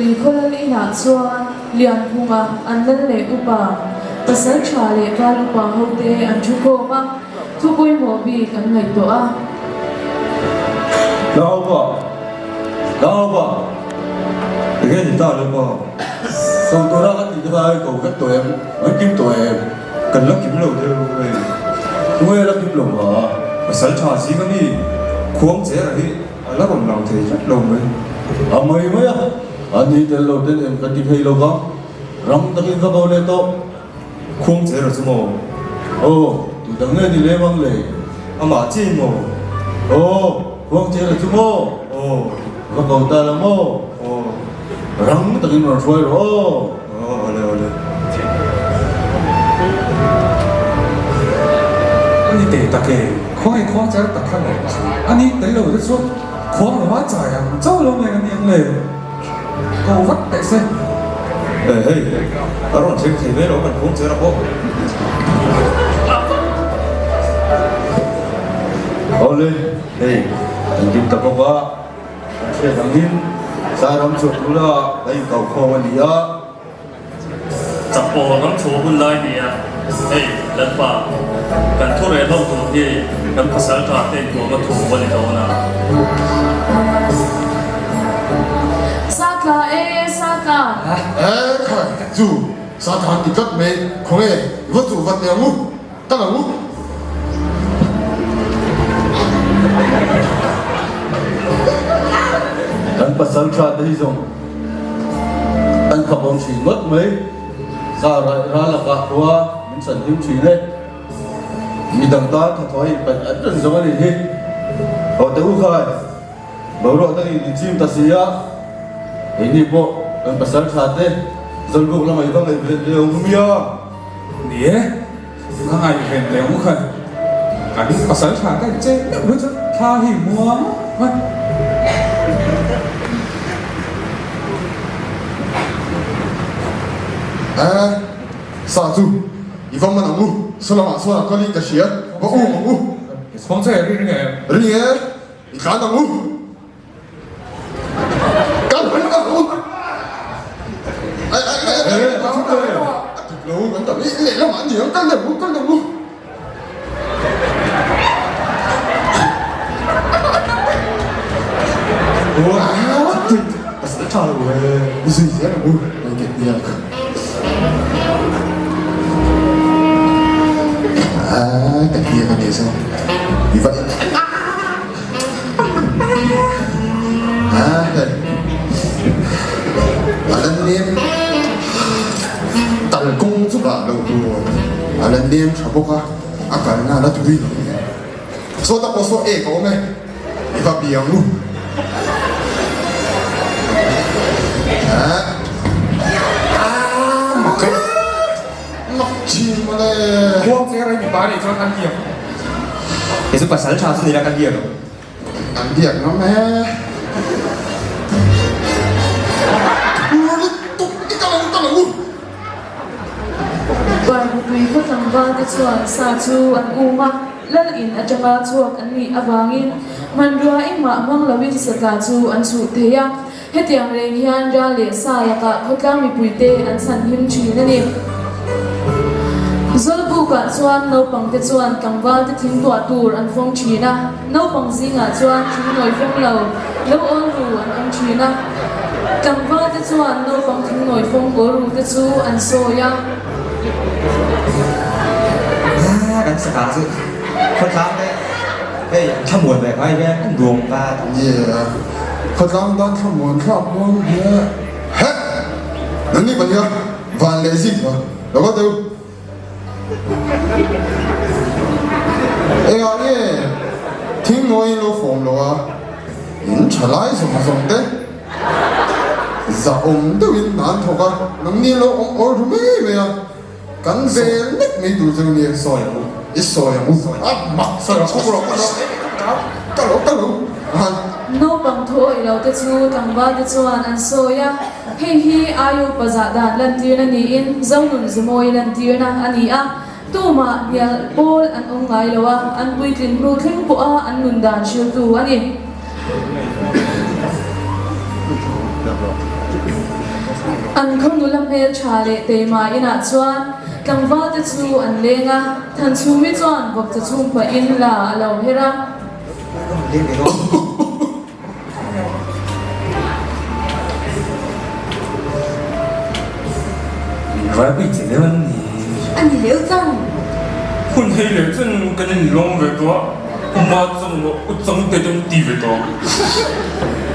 Pui khaw lal inah chuan Lianphunga an lal leh upa, pasaltha leh val upa hote an thu khawm a, thu pawimawh bik an ngaihtuah a. Naupa! Naupa! Enge ni ta le pa? Ko tura ka tih te kha i ko vek tawh em? An kim tawh em? Kan la kim lo deuh hei. Tunge la kim lo a? Pasaltha zing a mi Khuangchera hi A la rawn lang thei tlat lo mai. A mai mai a, a ni tel lo ten em ka ti thei lo va, rang takin ka bo leh tawh. Khuang che rawh chu maw? Aw, tu dang nge ni lem ang le? Amah chi maw? Aw, khuang che rawh chu maw? Aw, va ko ta la maw? Aw, rang takin rawn hruai rawh aw. Aw, awle awle. A ni teh tak e, khuang i khuang cher tak kha le. A ni tel lo te chuan khuang lo a chai ang chauh lo nge ka ni ang le. Ko vat teh se. E hei, a rawn thleng thei mai lo kan khuang cher a pawh. Awle, hei, kan kim ta bawk a, kan hriat angin Sairam chhuah tura kan inkaukhawm a ni a. Chapawh ram chhuah hun lai ni a, hei Lalpa, kan thu reh ho tur hi kan pasal tha te intuam a thu a ni dawn a. Sa tla e, sa tla. E khai, chu sa tla an ti tlat mai, khawnge i va chuh vat leh ang u, kal ang u. Kan pasal tha te hi zawng. An khap awm thin ngawt mai. Sa raih ral lakah khua min chhan hlim thin e. Mi dang tan thathaw in paih an reng zawng a nih hi. Haw teh u khai, boruak dangin in chim ta si a, keini pawh kan pasal tha te Zawlbuk lamah i va ngaihven leh ang u mia. Ni e, ka ngaihven leh ang u khai. Kan pasal tha te che meuh hi chu thla hi muang mai. E, sa chu i va man ang u, saw lamah sawn a kal in ka hria, va um ang u. Chhawng che ring e. Ring e, i tlan ang u. Kal ang u. Ai ai ai ai ai a dik lo kan tam i lehlamah a ni ang kal leh ang u kal leh ang u. Pasal tha lo e. I zui zel ang u kan ke hniak. Aa ka hniak a ni zawk. I va Aa hei a la nem tal kawng chu bah loh tur a la nem tha bawk a a kalna a la tui lo hle. Saw tak pawh saw ek a awm e i va bia ang u. Aa mak e mak thin mawle. Khuang che rei mipa nih chuan an biak. Kei chu pasal tha chu ni la ka biak lo. An biak ngam e. Thur lutuk i kal ang kal ang u. Parmupui khaw tlangval te chuan sa chu an um a, lal in atanga chhuak an nih avangin hmanrua engmah hmang loin satla chu an chhuh thei a. Hetiang reng hian ral leh sa lakah khawtlang mipuite an chhan him thin a ni. Zawlbukah chuan naupangte chuan tlangvalte thing tuah tur an fawng thin a, naupang zingah chuan thing nawi fawng lo, lo awl ru an awm thin a. Tlangvalte chuan naupang thing nawi fawng awl ru te chu an sawi a. Kan sakah chu khawtlang te hei an thlamuan ve ngai ve an duang ta. Yeah, khawtlang tan thlamuan thlak dawn hle. Heh! Nangni pahnih a van leh zik a lo va deuh. Engah nge thing nawi in lo fawm lo a, in tha lai zawng zawng te zahawm deuhin hna an thawk a, nangni lo awm awl ru mai mai a, kan vel nek mai tur chu nia. Sawi ang u. I sawi ang u. A mak Sawi ang u. Ka lo ka lo. Naupang thuawih lo te chu tlangval te chuan an sawi a, hei hi Ayu pazah dan lantirna niin Zonun Zemawi lantirna a ni a, tumah hnial pawl an awm ngai lo a, an puitlin hnu thleng pawha an nun dan hriltu a ni. An khaw nula hmeltha leh teima inah chuan tlangval te chu an leng a, Thanchhumi chuan vawkcha chhum pahin la a lo her a. A ni leu chang. Hun hei leh chuan kan in lawm ve tawh a, uma chang maw u chang te chu an ti ve tawh.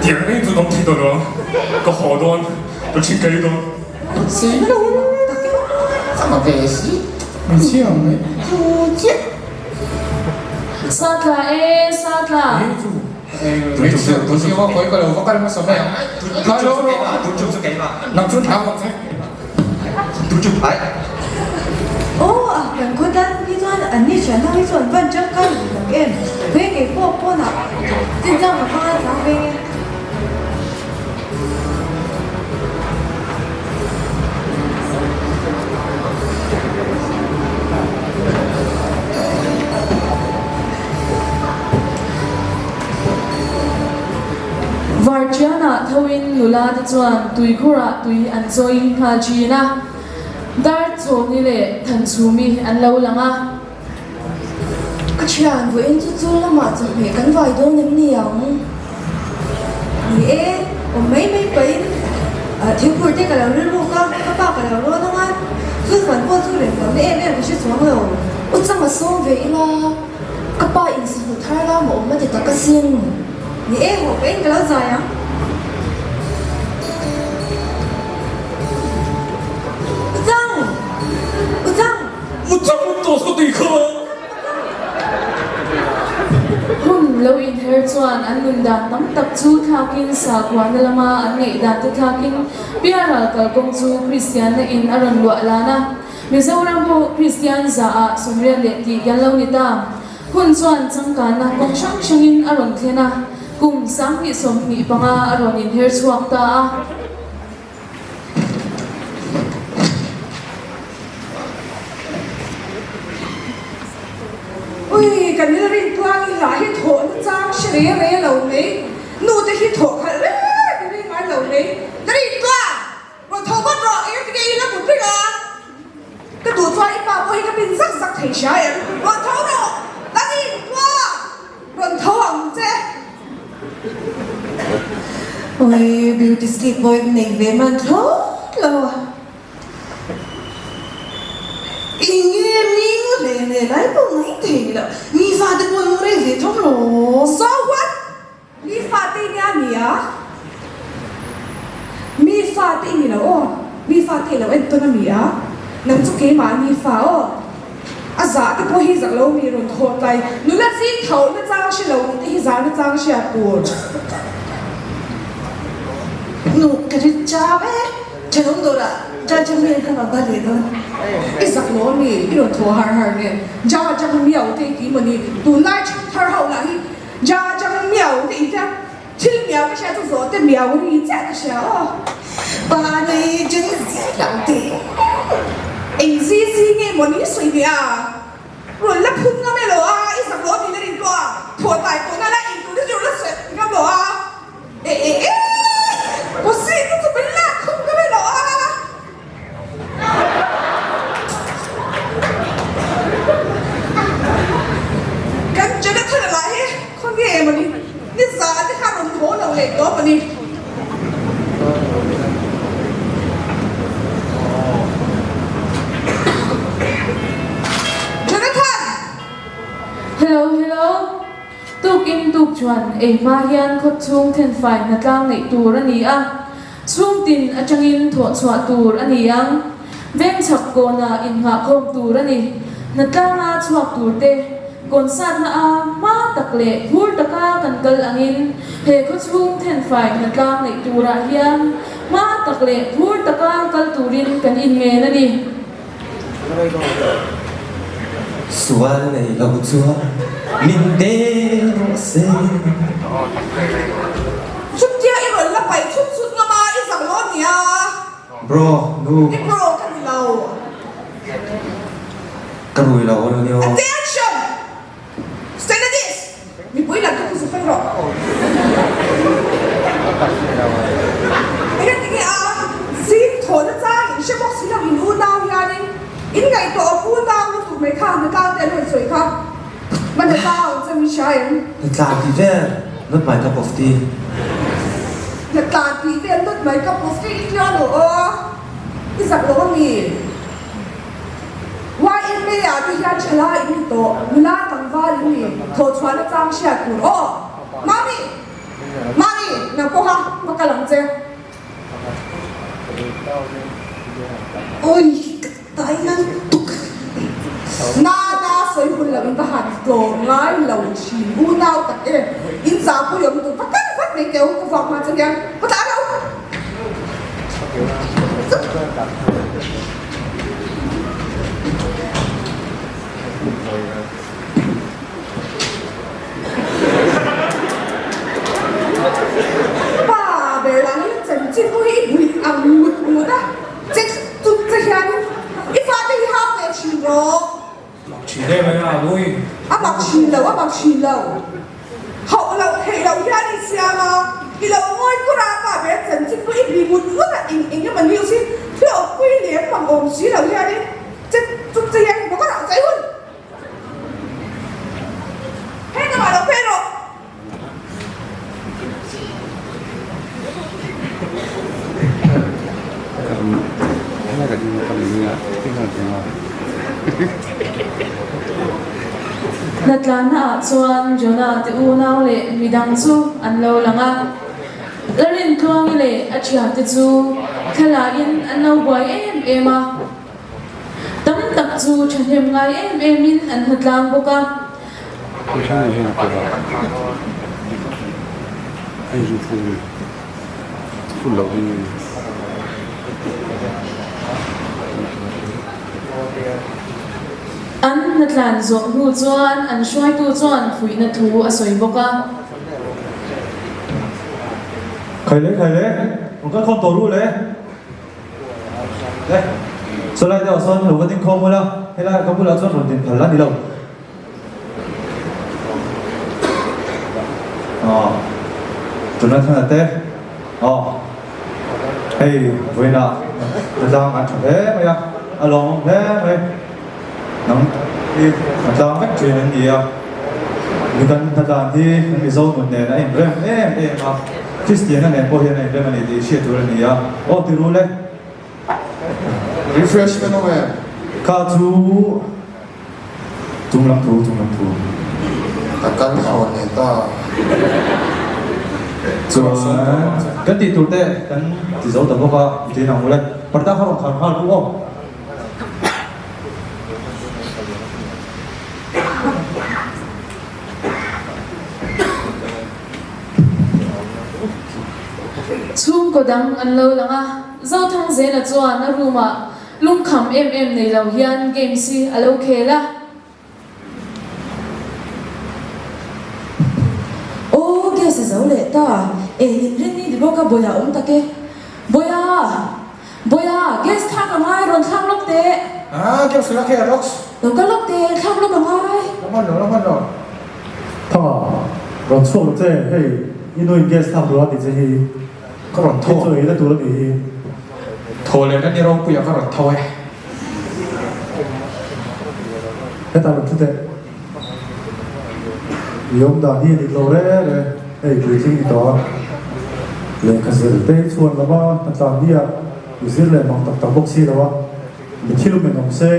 Tiang reng chu dawng thei tawh lo ang, ka haw dawn, ka thi kai dawn. Satla e, Satla. Aw a kan khaw tan hi chuan an ni thian ho hi chu an van tangkai duh tak em he kei pawh pawnah chinchang ka hmang a tlang veng e. Varṭianah thoin nula te chuan tuikhurah tui an chawi nghal ṭhin a, Darchawni leh Thanchhumi an lo lang a. Ka ṭhian vawiin chu chu lamah chawhmeh kan vai dawn em ni ang? Ni e, awm mai mai pahin thingphur te ka lo rilruk a, ka pa ka lo rawn ang a, chu fan pawh chu rem lohna em em ka hre chuang lo. U changa sawm ve ila. Ka pa in sahnu thar lam a awm a ti tak asin. Ni e, haw pahin ka lo zai ang. U Chang! U Chang! U Chang u tawh ka tih kha! Hun lo inher chuan an nun dan tam tak chu thlakin sakhuana lama an ngaihdan te thlakin Pialral kalkawng chu Kristianna in a rawn luah lan a. Mizoram pawh Kristian zaah sawmriat leh tih kan lo ni ta. Hun chuan changkanna kawng hrang hrangin a rawn thlen a, kum 2025 a rawn inher chhuak ta a. Ui, kan rilrin tluang i hlah hi thawh na chang hre re re lo mai, nu te hi thawh khalh reng reng ngai lo mai, ka rin tluang! Rawn tho vat rawh, eng tinge i la mut reng a? Ka duh chuan i pa pawh hi ka pin zak zak thei hria em? Rawn tho rawh, ka rin tluah! Rawn tho ang che. Oi, beauty sleep pawh i nei ve man thlawt lo a. Enge ming hle hle lai pawh ngaih thei lo, mi fate pawh an mu rei ve thawk lo. So what? Mi fate i nia mi a? Mi fate i ni lo aw. Mi fate i lo en tawn a mi a? Nang chu keimah mi fa aw. A zah te pawh hi zak lo mi rawn thawh tlai. Nula zing tho na chang hre lo tih te hi zah na chang hriat tur. Nu ka rit chau e. Thenawm dawrah jajangmyun ka va leh dawn. I zak lo a mi? I rawn thaw har har nen. Jajangmyau te i ti mawni? Tunlai thangthar ho lah hi Ja chang miau te i tia thil miau ka hria chu zawh te miau ri chiah ka hria aw. Pa nei chen zi lo te. Eng zi zi nge maw ni sawi nia. Rawn la phun ngam elo a i zak lo ni na rin pawh a thawh tlai tawh na la in tur te chu rawn la sawi ngam lo a e e e posi te chu min lak khum ngam elo a. Kan Jonathan-a lah hi khawnge em a ni? Ni za te kha rawn haw lo leh tawp a ni. Jonathan! Hello hello. Tukin tuk chuan ei hma hian khawchhung thenfai hnatlang neih tur a ni a. Chhungtin atangin thawh chhuah tur a ni ang. Vengchhak kawnah innghahkhawm tur a ni. Hnatlanga chhuak tur te, kawnsatna a hma tak leh phur taka kan kal angin he khawchhung thenfai hnatlang neih turah hian hma tak leh phur taka kal turin kan inngen a ni. Sual nei lo chuan min der rawh se. Chutia i rawn la paih chhut chhut ngam a, i zak lo ania. Bro, nu. I bro ka ni lo. Ka rui lo a ni aw. Attention! Stand at ease! Mipui lam ka thu zu fai rawh. In ngaihtuah a pu tang lutuk mai kha hnatlang te an rawn sawi kha. Ma hnatlang ang che min hria em? Hnatlang tih vel not my cup of tea. Hnatlang tih vel not my cup of tea i tia lo aw. I zak lo ami? YMA ah te hian thalai in ni tawh, nula tlangval in ni, thawhchhuahna chang hriat tur aw. Mami! Mami! Nang pawha va kal ang che. Oi, ka tai nal tuk. Nana sawi hun lo in va han tlawm ngai lo thin unau tak e. In zahpui awm tur va kal vat mai teh u, ka vuak hma chu hian ka tla lo. Pa ber lah hi chanchin pawh hi i bui ang ngut ngut a, che chut che hianin i fate hi hak leh thin rawh. Mak thin em mai a, Lui. A mak thin lo, a mak thin lo. Hauh loh theih loh hian i siam a, i lo ngawi kur a, pa ber chanchin pawh i bui ngut ngut a, eng eng emaw news hi hlawhpui lem mang awm si lo hianin che chut che hian bawk a rah chai hun. Hei lamah lo phei rawh. Hnatlana ah chuan Jonah te unau leh midang chu an lo lang a. Lalrintluangi leh a thiante chu thlalaiin an lo buai em em a. Tam tak chu thahnem ngai em em in an hmu tlang bawk a. An hnatlan zawh hnu chuan an hruaitu chuan fuihna thu a sawi bawk a. Khai le khai le, rawn kal khawm tawh ru le. Le, sawlai deuhah sawn lo va ding khawm ula, helai ka bulah chuan rawn din phal a ni lo. Aw, Jonathan-a te, aw, hei vawiinah hnatlang an tha hle mai a, a lawmawm hle mai. Nang hi hnatlang vek thin an ni a, mi kan hnatlan hi kan Mizo nun nen a inrem em em a, Kristianna nen pawh hian a inrem a ni tih hriat tur a ni a, aw ti ru le. Refreshment awm em? Kha chu chung lam thu, chung lam thu. Ka kal thawn leh ta. Chuan kan tih tur te kan ti zo ta bawk a, i ṭin ang u le. Parda kha rawn khar nghal ru aw. Chhungkaw dang an lo lang a, Zothangzela chuan a room ah lungkham em em nei lo hian games hi a lo khel a. Aw gas a zo leh ta, eng inrin ni bawk a Bawiha awm tak e. Bawiha! Bawiha, gas thlak a ngai, rawn thlak lawk teh. Ah, gas la khe lawks. Lo kal lawk teh, thlak lawk a ngai. La hman lo, la hman lo. Tha, rawn chhuak lo che, hei i nuin gas thlak tur a ti che hi. Ka rawn tho. I chaw ei na tur a nih hi. Thaw leh na ni ropuia ka rawn tho e. Hetah rawn thu teh. I awm dan hi a dik lo re re, hei puitling ni tawh a. Lehkha zir te hi chhuan lova hnatlang hi a i zir leh mang tak tak bawk si lo a. Mi thil umen awm se,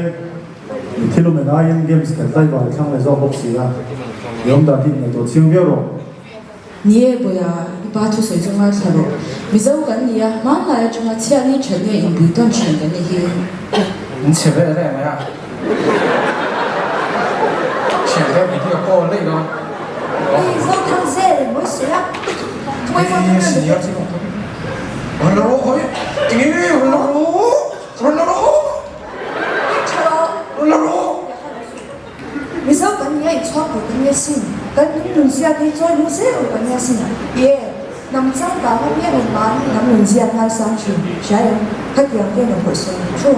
mi thil umen aiin games khelh tlaivar i thlang leh zawk bawk si a. I awm dan hi inngaihtuah chiang viau rawh. Ni e Bawiha, i pa thusawi chu ngaithla rawh. Mizo kan ni a, hmanlai atanga chhiatni that nge inbui tawn thin kan ni hi. In chhe ve reng mai a. Thian deuh video call daih dawn. Hei Zothang zel mawi sawi a. Thuai phone Hei senior chu rawn la rawh hawi. Enge rawn la rawh. Rawn la rawh. Tha rawh. Rawn la rawh. Mizo kan nia i chhuak tur kan nia sin, kan hnung nun ziak hi chawi hmu zel tur kan nia sin. Ie, hnam changkang a piang in mahni hnam nun ziak ngaisang thin, hria em? Khatiang te na pawh sawi ang thu.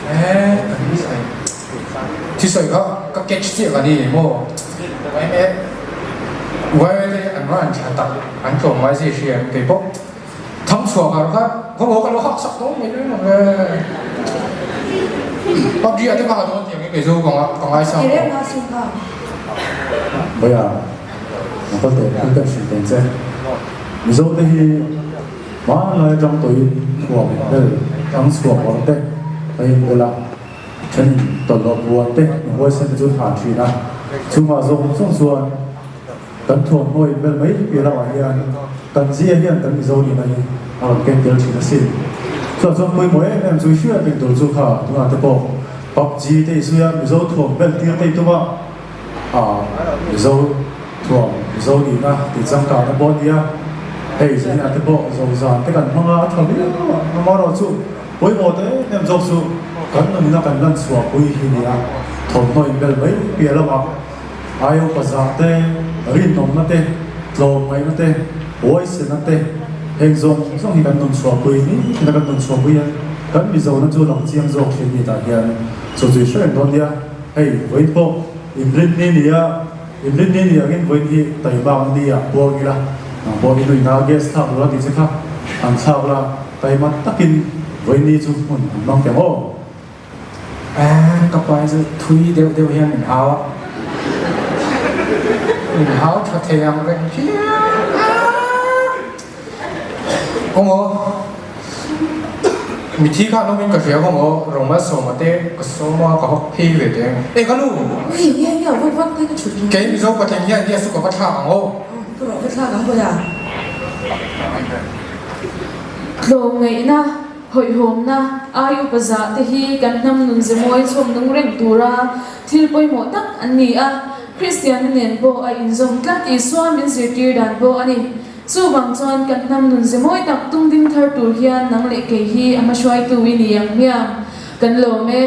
Eh, kan ni sai. Thi sawi kha ka catch chiah ka ni maw? Mai mai. Uai te hi an va han tha tak, an tlawm ngai zia hria em kei pawh thang chhuak ah kha ka aw ka lo hak sak dawn mai dawn ang e. PUBG ah te ka ha dawn tiang hi kei chu ka ka ngaisang tawh. Bawia, a kal teh thil kan hrilh teng che. Mizo te hi hmanlai atang tawhin thuam bel thang chhuak awr te a inbel a. Thenin tawlh buan te huaisen te chu an ha thin a, chungah zawng zawng chuan kan thuamhnaw inbel mai piah lamah hian kan zia hian kan Mizo nihna hi a rawn ken tel thin asin. Chutah chuan pawimawh em em chu i hriat reng tur chu kha tunah te pawh PUBG te i sawi a, Mizo thuam bel tir te i tum a, ah Mizo thuam Mizo nihna tih changkahna pawh a nia, hei zaninah te pawh zozan te kan hmang a, a tha viau a, amaherawhchu. Pawimawh ta em em zawk chu kan nunna kan lan chhuah pui hi nia, thawmhnaw inbel mai piah lamah aio pazah te, rinawmna te, tlawmngaihna te, huaisena te, heng zawng zawng hi kan nun chhuah pui ni tina kan nun chhuah pui hian kan Mizona chu lang chiang zawk thin ni tah hian chu chu i hre reng dawn nia, hei vawiin pawh inrinni nia, inrinni ni angin vawiin hi taibak nia puang ila, nang pawh i nuihna gas thlak lo la tih che kha an thlak la. Taima takin vawiini chu hmun an hmang teh aw. Eeh ka pa hi chu thui deuh deuh hian min hau a, min hau tha thei ang reng phian a. Kawnghaw, mithi kha an awmin ka hria kawnghaw, Romalsawma te ka sawm a, ka hawk phei ve teh ang. Eh ka nu! Hei nge nge a vak vak te ka chhut hi. Kei Mizo patling hian Yesu ka va thlak ang aw. Ka rawh va thlak ang bawlh a. Tlawmngaihna, hawihhawmna, ai upa zah te hi kan hnam nun zemawi chhawm nung reng tura thil pawimawh tak an ni a, Kristianna nen pawh a inzawm tlat Isua min zirtir dan pawh a ni. Chuvang chuan kan hnam nun zemawi tak tung ding thar tur hian nang leh kei hi a hmahruaitu i ni ang hmiang. Kan lawm e.